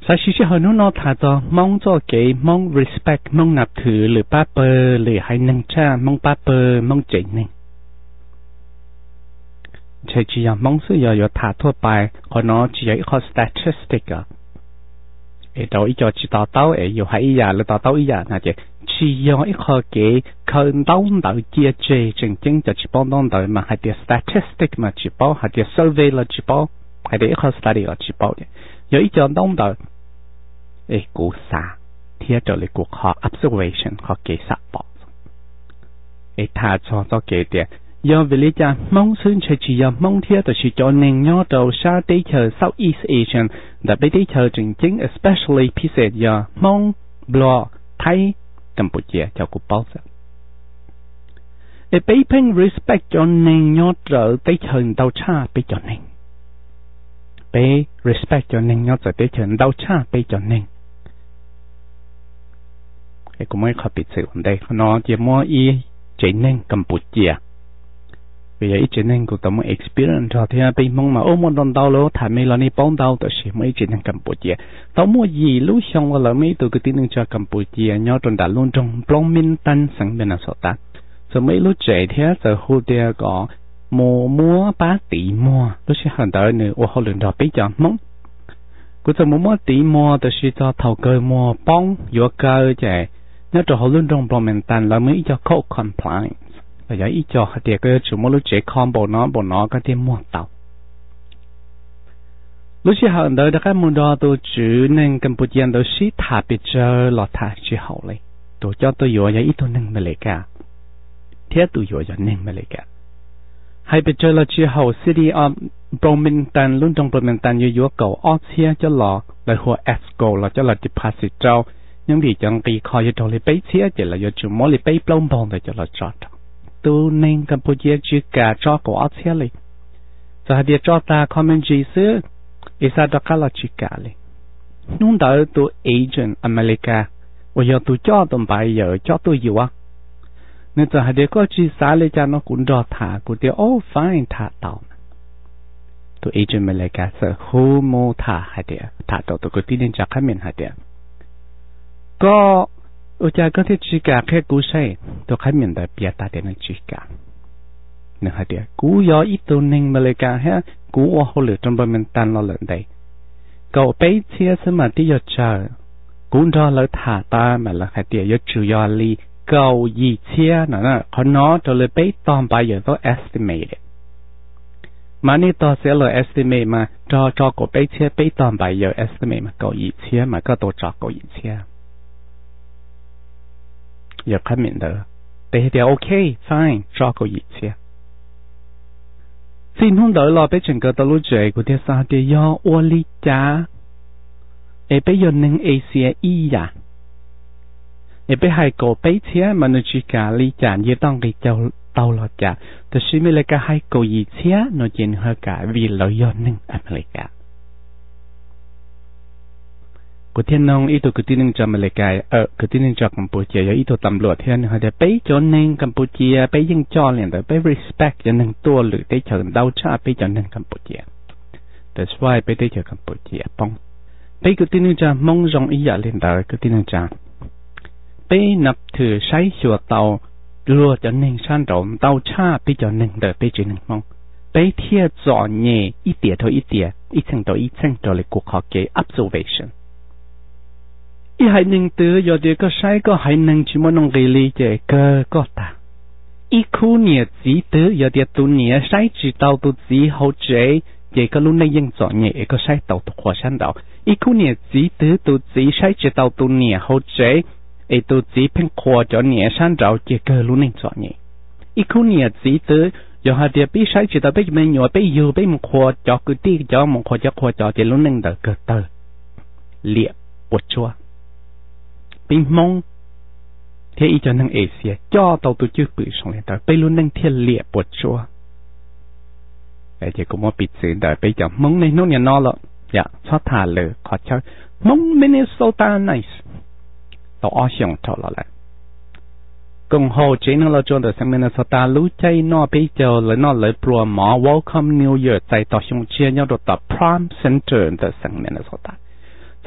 Tab sis sij hawm hnub no tham txog Hmoob txoj kev Hmoob respect, Hmoob nab thwm lwm pab pawg, lwm haiv neeg tshaj, Hmoob pab pawg, Hmoob tsev neeg. Ntshe tsis yog Hmoob xwb, yog yuav tham thuaj pais, qhov no tsis yog ib qho statistic os. Es rau ib co tsis to taub es yus hais ib yam lawv to taub ib yam no ces tsis yog ib qho kev khaws ntaub ntawv cia tseg. Tseem ceeb cov tsis paub ntaub ntawv mas hais tias statistic mas tsis paub, hais tias survey los tsis paub, hais tias ib qho study los tsis paub. Yog ib co ntaub ntawv es kuv xav thiab raws li kuv qhov observation, qhov kev xam pom es tham txog txoj kev tias yog vim li cas Hmoob xwb, ntshe tsis yog Hmoob thiab, tab sis cov neeg nyob rau sab teb chaws Southeast Asian, ntawm peb teb chaws tseem ceeb, especially phiv xes yog Hmoob, Nplog, Thaib, Kampuchia, cov kuv paub xwb. Es peb pheej respect cov neeg nyob rau teb chaws ntau tshaj peb cov neeg. Peb respect cov neeg nyob txawv teb chaws ntau tshaj peb cov neeg. Kuv muaj ib qho piv txwv ua ntej, qhov no ces muaj ib tsev neeg Kampuchia, vim yog ib tsev neeg kuv tau muaj experience nrog thiab. Peb Hmoob mas ua muaj ntau ntau lawm, tham me los nej paub ntau, tab sis muaj ib tsev neeg Kampuchia tau muaj yim lub xyoo los lawm muaj ib tug kwv tij neej tsa Kampuchia nyob rau nram lub nroog Bloomington xeev Minnesota. Txawm muaj ib lub tsev thiab txawm hu tias kom mus muab pab tiv muag. Lub sij hawm ntawd nws ua hauj lwm nrog peb cov Hmoob. Kuv txawm mus muab tiv muag, tab sis txog thaum kawg muag poob yuav kaw ces nyob rau hauv lub nroog Bloomington lawv muaj ib co code compliance, los yog ib co hais tias koj yuav tsum muaj lub tsev kho npaum no npaum no koj thiaj muag tau. Lub sij hawm ntawd rov qab mus nrog tus tswv neeg Kampuchia ntawd sib tham pes tsawg los tham tsis haum li. Tus coj tuaj yuav yog ib tug neeg Amelikas, thiab tus yuav yog neeg Amelikas. Hais pes tsawg los tsis haum. City of Bloomington, lub nroog Bloomington yuav yuav kaum ob txhiab coj los, lawv hu ua escrow los coj los deposit rau. Nyob vim cov nqi kho yuav raug li peb txhiab ces lawv yuav tsum muab li peb plaub npaug ntawd coj los tso rau. Tus neeg Kampuchia tsis kam tso kaum ob txhiab li. Txawm hais tias tso tag kho me ntsis xwb, es xa rov qab los tsis kam li. Hnub ntawd tus agent Amelikas uas yog tus coj tus npaiv yawm coj tuaj yuav, nws txawm hais tias koj tsis xav li cas no kuv nrog tham. Kuv tias oh fine, tham tau. Tus agent Amelikas txawm hu mus tham hais tias, tham rau tus kwv tij neej tsa Qhab Mem hais tias, koj, ua cas koj thiaj tsis kam qhia kuv saib? Tus Qhab Mem ntawd piav tag tias nws tsis kam. Nws hais tias kuv yog ib tug neeg Amelikas thiab kuv ua hauj lwm rau Bloomington los lawm ntev, kaum peb txhiab xwb mas twb yog tsawg. Kuv nrog lawv tham tas mas lawv hais tias yuav tsum yog li kaum yim txhiab no. Qhov no raws li peb tog npaiv yawm tau estimate. Mas nej tog seller estimate mas tso kaum peb txhiab, peb tog npaiv yawm estimate mas kaum yim txhiab, mas koj tau tso kaum yim txhiab. Yawm Qhab Mem ntawd teb tias ok, fine, tso kaum yim txhiab. Txij hnub ntawd los peb tseem kaw tau lub tsev. Kuv thiaj xav tias yog ua li cas es peb yog neeg Asia ib yam, es peb hais kaum peb txhiab mas nws tsis kam li cas, nce toj nqis caug tau los cas, tab sis Amelikas hais kaum yim txhiab no ces nws ho kam vim lawv yog neeg Amelikas. Kuv thiaj noog ib tug kwv tij neej tsa Amelikas, kwv tij neej tsa Kampuchia, yog ib tug tas npluam thiab, nws hais tias peb cov neeg Kampuchia peb yeej coj li ntawd, peb respect cov neeg tuaj lwm teb chaws ntau tshaj peb cov neeg Kampuchia. That's why peb teb chaws Kampuchia poob. Peb kwv tij neej tsa Hmoob zoo ib yam li ntawd kwv tij neej tsa. Peb nab thwm saib xyuas tau luag cov neeg sab nraud ntau tshaj peb cov neeg ntawm peb tsev neeg Hmoob, peb thiaj txom nyem ib tiam dhau ib tiam, ib txheej dhau ib txheej raws li kuv qhov kev observation. Ib haiv neeg twg yog tias koj saib koj haiv neeg tsis muaj nuj nqis li ces kawg koj tag. Ib khub niam txiv twg yog tias tus niam saib tsis tau tus txiv hauv tsev, ces koj lub neej yeej txom nyem es koj saib tau tus qhua sab nraud. Ib khub niam txiv twg tus txiv saib tsis tau tus niam hauv tsev, es tus txiv pheej qhuas cov niam sab nraud, ces kawg lub neej txom nyem. Ib khub niam txiv twg yog hais tias peb saib tsis tau peb cov me nyuam, peb yug peb mus qhuas cov kwv tij cov, mus qhuas cov qhuas cov, ces lub neej ntawd kawg tawg, liam, puas tsuaj. Peb Hmoob thiab ib co neeg Asia coj tau tus cwj pwm zoo li ntawd, peb lub neej thiaj liam puas tsuaj. Ces kuv muab piv txwv ntawm peb cov Hmoob niaj hnub niam no lawm, yog txhob tham lwm qhov chaw. Hmoob Minnesota nice, tau ob xyoos dhau los lawm. Koom haum tsev neeg Los Tsuas ntawm xeev Minnesota lub caij noj peb caug, lawv noj lawv pluas mov Welcome New Year txais tos xyoo tshiab nyob rau tom Palm Center ntawm xeev Minnesota.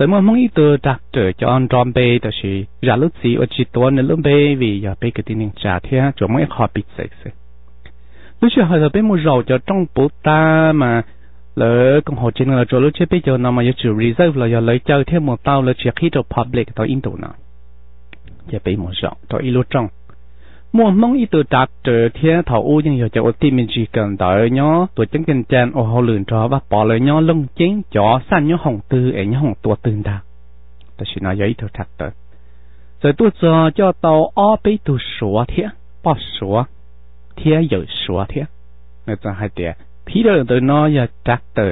Txawm muaj Hmoob ib tug doctor cov nrov npe, tab sis zam lub txim uas tsis tuav nws lub npe vim yog peb kwv tij neej tsa thiab tsuas muaj ib qho piv txwv xwb. Lub sij hawm thaum peb mus zaum cov rooj puv tag mas lawv koom haum tsev neeg Los Tsuas lub tsiab peb caug no mas yuav tsum reserve los yog lawv caw thiaj mus tau, lawv tsis qhib rau public tau ib ntus no. Ces peb mus zaum rau ib lub rooj, muaj Hmoob ib tug doctor thiab thaum ub yeej yog cov ua tij me ntsis kawm ntawv nyob tuam ceeb Vias Cas ua hauj lwm nrog Vaj Pov lawv nyob Looj Ceeb, cov xaj nyob hoom twg es nyob hoom tua twg ntag. Tam sim no yog ib tug doctor, txawm tuaj txog coj tau ob peb tug Suav thiab, poj Suav thiab yawm Suav thiab. Nws txawm hais tias, Peter, tus no yog doctor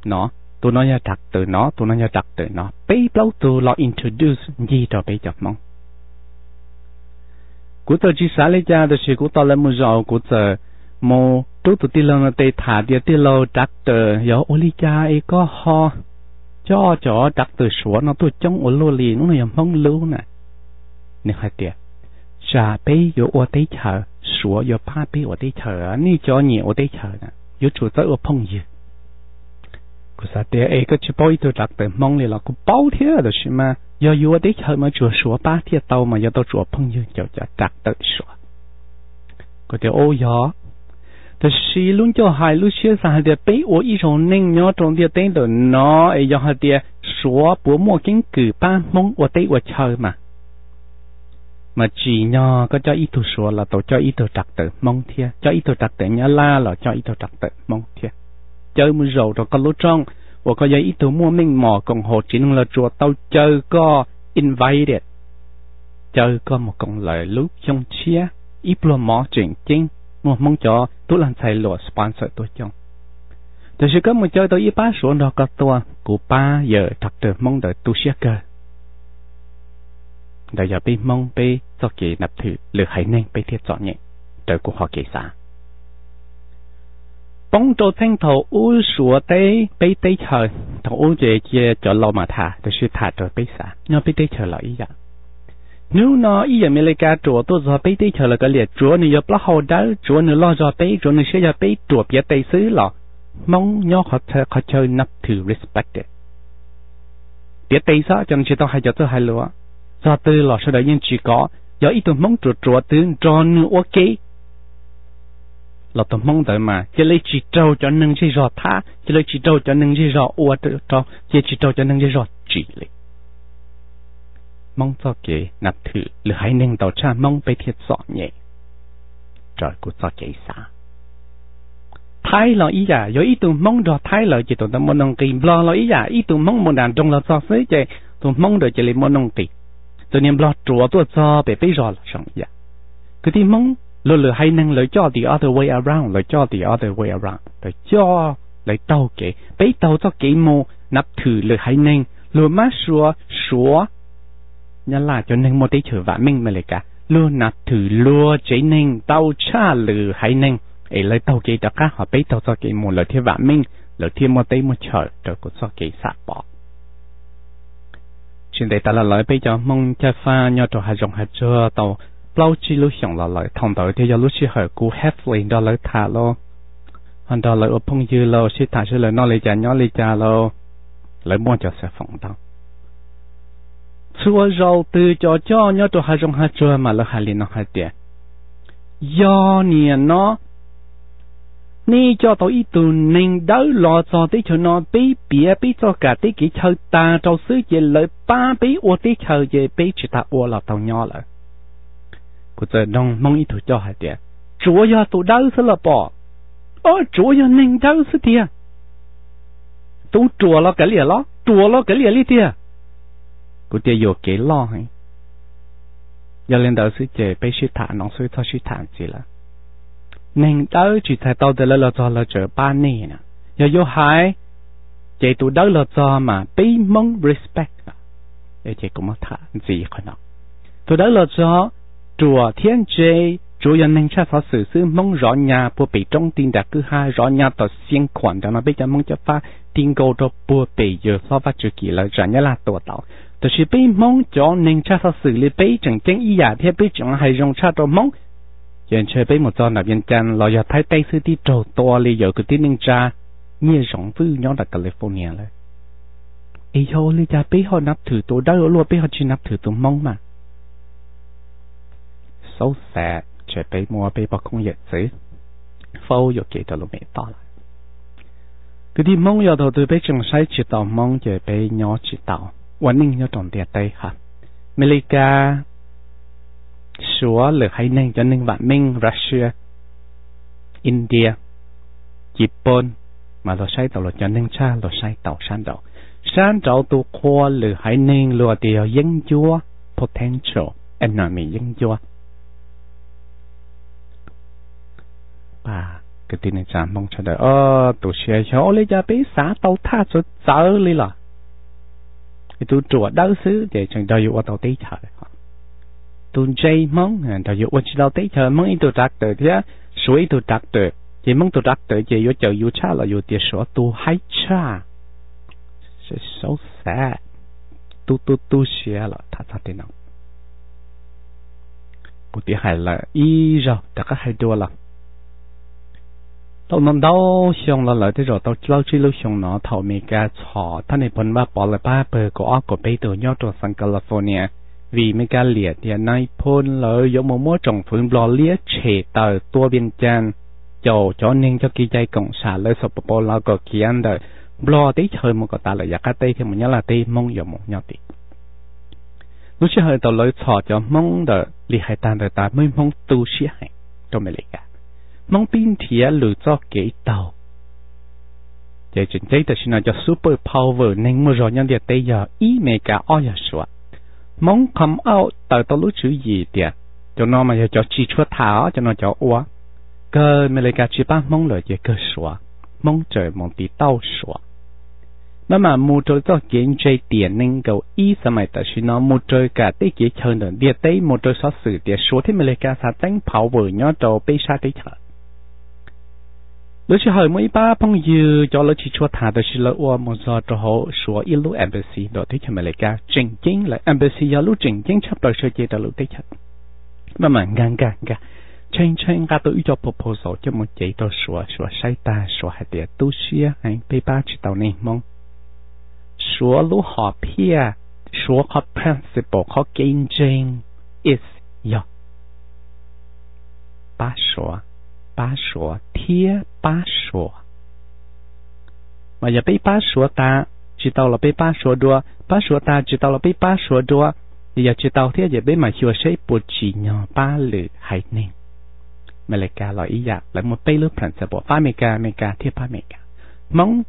no, tus no yog doctor no, tus no yog doctor no, peb plaub tug los introduce ncig rau peb cov Hmoob. Kuv txawm tsis xav li cas, tab sis kuv tos lawv mus zaum, kuv txawm mus rub tus tij laug no tes tham tias, Tij laug doctor, yog ua li cas es koj ho coj cov doctor Suav no tuaj coob ua luaj li, hnub no yog Hmoob lub na? Nws hais tias, Tsam peb yuav ua teb chaws, Suav yuav pab peb ua teb chaws, nej cov nyiam ua teb chaws na yuav tsum txawj ua phooj ywg. Kuv xav tias, Es koj tsis paub ib tug doctor Hmoob li los? Kuv paub thiab, tab sis mas yog yuav ua teb chaws mas tsuas Suav pab thiaj tau, mas yuav tau tsum ua phooj ywg cov doctor Suav. Kuv tias, Ub, yog. Tab sis lub ncauj hais lub siab xav hais tias peb ua ib zaug neej nyob rau ntiaj teb ntawm no, es yog hais tias Suav puas muaj keeb kwm pab Hmoob ua teb ua chaw mas? Mas tsim nyog koj coj ib tug Suav los tau coj ib tug doctor Hmoob thiab, coj ib tug doctor Nyab Laj los coj ib tug doctor Hmoob thiab. Caw mus zaum rau koj lub rooj uas koj yog ib tug muaj meej mom koom haum tsev neeg Los Tsuas tau caw koj invited, caw koj mus koom lawm lub xyoo tshiab, ib pluag mov tseem ceeb, muaj Hmoob cov tub lag ntxhais luam sponsor tuaj coob. Tab sis koj mus caw tau ib pab Suav nrog koj tuaj, kuv pab yawm doctor Hmoob ntawd tu siab kawg. Ntawd yog peb Hmoob peb txoj kev nab thwm lwm haiv neeg peb thiaj txom nyem, raws kuv hom kev xav. Poob rau txheej thaum ub Suav teb peb teb chaws, thaum ub ces cia cov laus mas tham, tab sis tham raws peb xav, nyob peb teb chaws los ib yam. Hnub no ib yam Amelikas ruam tuaj txog peb teb chaws los kav liam, tsuav nws yog plaub hau dawb, tsuav nws loj zog peb, tsuav nws siab zog peb, ruam piav tes xwb los Hmoob nyob qhov chaw nab thwm respected. Piav tes xwb, cov no tsis tau hais cov txawj hais lus, txog twg los sawv daws yeej tsis kov. Yog ib tug Hmoob ruam ruam twg nrog nws ua ke los tus Hmoob ntawd mas cia li tsis raug cov neeg zej zog thab, cia li tsis raug cov neeg zej zog ua rau, cia tsis raug cov neeg zej zog tsim li. Hmoob txoj kev nab thwm lwm haiv neeg ntau tshaj Hmoob peb thiaj txom nyem, raws kuv txoj kev xav. Thaib los ib yam, yog ib tug Hmoob nrog Thaib lawm ces tus ntawd muaj nuj nqis. Nplog los ib yam, ib tug Hmoob mus nram nroog los txog xwb ces tus Hmoob ntawd cia li muaj nuj nqis. Txawm niag Nplog ruam tuaj txog pem peb zos los zoo ib yam. Kwv tij Hmoob luag lwm haiv neeg lawv coj the other way around, lawv coj the other way around, lawv coj, lawv taug kev, peb taug txoj kev mus nab thwm lwm haiv neeg, luag mab sua Suav, Nyab Laj, cov neeg muaj teb chaws vam meej, Amelikas, luag nab thwm luag tsev neeg ntau tshaj lwm haiv neeg, es lawv taug kev rov qab, ho peb taug txoj kev mus lawv thiaj vam meej, lawv thiaj muaj teb muaj chaw, raws kuv txoj kev xav pom. Tsis ntev tas los lawm peb cov Hmoob Caj Faj nyob rau hav zoov hav tsuag tau plaub tsib lub xyoos los lawm, thaum ntawd thiaj yog lub sij hawm kuv heavily nrog lawv tham los, ho nrog lawv ua phooj ywg los sib tham seb lawv noj li cas nyob li cas los, lawv muaj cov xav foom ntau. Txhua zaus twg cov coj nyob rau hav zoov hav tsuag mas lawv hais li no hais tias, yog niam no nej coj tau ib tug neeg dawb los txog teb chaws no, peb piav peb txoj kam teb kev chaw tas rau xwb ces lawv pab peb ua teb chaws ces peb tsis tas ua los tau nyob lawm. Kuv txawm nug Hmoob ib tug coj hais tias, tsuav yog tus dawb xwb los pom? Tsuav yog neeg dawb xwb tiag. Tus ruam los kav liam los? Ruam los kav liam li tiag. Kuv tias yuam kev loj heev. Yog li ntawd xwb ces peb sib tham no xwb, txhob sib tham ntxiv lawm. Neeg dawb tsis txhais tau tias lawv los txog lawv tseem pab nej na. Yog yuav hais ces tus dawb los txog mas peb Hmoob respect. Ces kuv muab tham ntxiv qhov no. Tus dawb los txog ruam thiab ntse, tsuav yog neeg tshaj xov xwm xwb, Hmoob zov nyas puag pem roob ti nram kwj ha, zov nyas tom Xeev Khuam ntawm no, peb cov Hmoob Caj Faj ti nkaus rau puag pem yawg hlob Vaj Tswv Kim lawv zam Nyab Laj tua tau. Tab sis peb Hmoob cov neeg tshaj xov xwm li peb tseem ceeb ib yam thiab peb tseem hais zoo tshaj rau Hmoob. Ces ntshe peb mus txog nram Vias Cas los yog Thaib teb xwb twb raug tua li yawg kwv tij neej tsa Nyiaj Zoov Vwj nyob nram California lawm. Es yog ua li cas peb ho nab thwm tus dawb ua luaj, peb ho tsis nab thwm tus Hmoob mas? Xauj xav, ces peb muab peb poj koob yawm txwv faub yuam kev rau lub me toj lawm. Kwv tij Hmoob, yog thaum twg peb tseem saib tsis taus Hmoob ces peb nyob tsis tau, ua neej nyob rau ntiaj teb ha. Amelikas, Suav, lwm haiv neeg, cov neeg vam meej, Russia, India, Japan, mas luag saib tau luag cov neeg tshaj, luag saib tau sab nraud. Sab nraud tus qhua lwm haiv neeg luag tias yog yeeb ncuab, potential enemy, yeeb ncuab. Kwv tij neej tsa Hmoob sawv daws, tu siab xyov ua li cas peb xav tau thaj txawv txawv li los, tus ruam dawb xwb ces tseem nrog yus ua tau teb chaws. Tus ntse Hmoob nrog yus ua tsis tau teb chaws, Hmoob ib tug tractor thiab Suav ib tug tractor, ces Hmoob tus tractor ces yuav cawm yus tshaj los yus tias Suav tus haib tshaj. Xauj xav, tu tu tu siab los tham txog tej no. Kuv twb hais lawm ib zaug rov qab hais dua los, tau no ntau xyoo los lawm, tej zaum tau plaub tsib lub xyoo no thaum Amelikas txhom thab Nais Phoo Vaj Pov lawv pab pawg kaum ob kaum peb tus nyob rau xeev California, vim Amelikas liam tias Nais Phoo lawv yuav mus muab tsoom fwv Nplog liab tshem tawm tua Vias Cas, caum cov neeg coj kev cai koom sam lawv xav pab pab los kom khiav ntawm Nplog teb chaws mus kom tas lawm yav qab teb thiab mus Nyab Laj teb, Hmoob yuav mus nyob tid. Lub sij hawm thaum lawv txhom cov Hmoob ntawd li hais tag ntawd tas, Hmoob, Hmoob tu siab heev rau Amelikas. Hmoob pib nrhiav lwm txoj kev taug. Ces tseem ceeb tam sim no cov super power, neeg muaj zog nyob ntiaj teb yog ib Amelikas, ob yog Suav. Hmoob come out tawm tau lub tswv yim tias cov no mas yog cov tsis tshua tham os, cov no cov ua. Kawg Amelikas tsis pab Hmoob lawm ces kawg Suav, Hmoob tseem mus tiv tauj Suav. Maj mam mus rau txoj kev ntse tiam nees nkaum ib xab mais tam sim no, mus raws kam tej kev chaw ntawm ntiaj teb, mus raws xov xwm tias Suav thiab Amelikas xav teeb power nyob rau peb sab teb chaws. Lub sij hawm muaj ib pab phooj ywg cov lawv tsis tshua tham tab sis lawv ua mus txog rau hauv Suav ib lub embassy nram teb chaws Amelikas, tseem ceeb lawv embassy yog lub tseem ceeb tshaj plaws sawv cev rau lub teb chaws. Maj mam nkag nkag nkag, tshee tshee nqa tau ib co proposal coj mus cev rau Suav, Suav saib tag Suav hais tias tu siab heev, peb pab tsis tau nej Hmoob. Suav lub hom phiaj, Suav qhov principle, qhov kev ntseeg is yog pab Suav, pab Suav thiab pab Suav. Mas yog peb pab Suav tas tsis tau los peb pab Suav dua, pab Suav tas tsis tau los peb pab Suav dua, yog tsis tau thiab ces peb mam xyuas seb puas tsim nyog pab lwm haiv neeg. Amelikas los ib yam, lawv muaj peb lub principle, pab Amelikas, Amelikas thiaj pab Amelikas. Hmoob,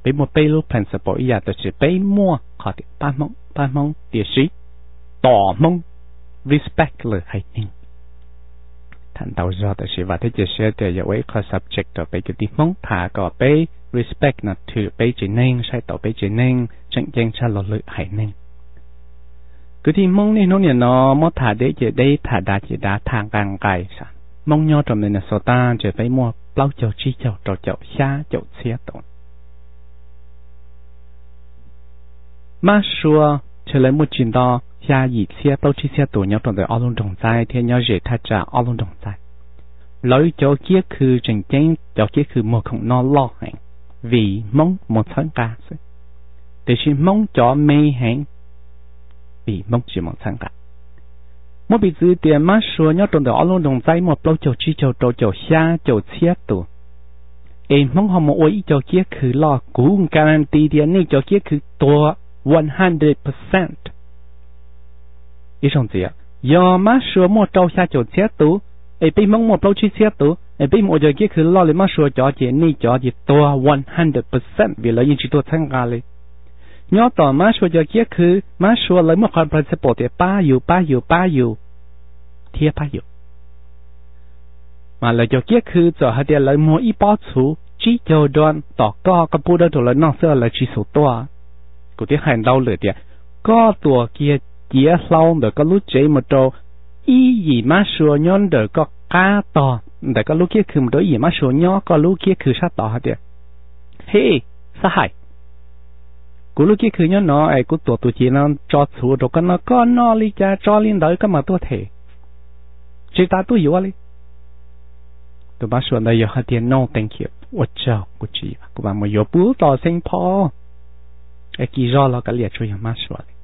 peb muaj peb lub principle ib yam tab sis peb muaj qhov tias pab Hmoob, pab Hmoob tiam sis tos Hmoob, respect lwm haiv neeg. Tham ntau zog tab sis vam thiab cia siab tias yuav ua ib qho subject rau peb kwv tij Hmoob tham kom peb respect no thwm peb tsev neeg, saib taus peb tsev neeg, tseem ceeb tshaj los lwm haiv neeg. Kwv tij Hmoob, niaj hnub nim no muab tham deb ces deb, tham dav ces dav, tham nqaij nqaij. Hmoob nyob rau Minnesota ces peb muaj plaub caug tsib caug rau caum xya caum txhiab tus. Mab Suav ces lawv muaj tsis nto, xya yim txhiab plaub tsib txhiab tus nyob rau ntawm ob lub nroog Txaib thiab nyob ze thaj tsam ob lub nroog Txaib. Lawv cov kiab khw tseem ceeb cov kiab khw muag khoom noj loj heev, vim Hmoob mus txhawb nqa xwb. Tiam sis Hmoob cov me heev, vim Hmoob tsis mus txhawb nqa. Muab piv txwv tias Mab Suav nyob rau ntawm ob lub nroog Txaib muaj plaub caug tsib caug rau caum xya caum txhiab tus, es Hmoob ho mus ua ib co kiab khw loj, kuv guarantee tias nej cov kiab khw tuag one hundred percent. Ib zaug ntxiv, yog Mab Suav muaj rau xya caum txhiab tus, es peb Hmoob muaj plaub tsib txhiab tus, es peb mus ua cov kiab khw loj li Mab Suav cov ces nej cov ces tuag one hundred percent vim lawv yeej tsis tuaj txhawb nqa li. Nyob tom Mab Suav cov kiab khw, Mab Suav lawv muaj qhov principle tias pab yus, pab yus, pab yus, thiab pab yus. Mas lawv cov kiab khw txawm hais tias lawv muag ib pob txhuv tsib caug dollar tom koj, koj pub dawb rau lawv noj xwb, lawv tsis xum tuaj. Kuv twb hais ntau lawm tias koj tuam kiag ciav hlau ntawm koj lub tsev mus rau ib yim Mab Suav nyob ntawm koj qab tog, ntawm koj lub kiab khw mus rau ib yim Mab Suav nyob koj lub kiab khw sab tod hais tias, He, xab hais, kuv lub kiab khw nyob no es kuv tuam tus ciav no tso txhuv rau koj noj, koj noj li cas tso li ntawd koj mam tuaj them, tsis tas tuaj yuav li. Tus Mab Suav ntawd yog hais tias, No, thank you, ua tsaug, kuv tsis yuav, kuv mam mus yuav puag tom Saint Paul. Kis zog los kav liam, tsuas yog March los li.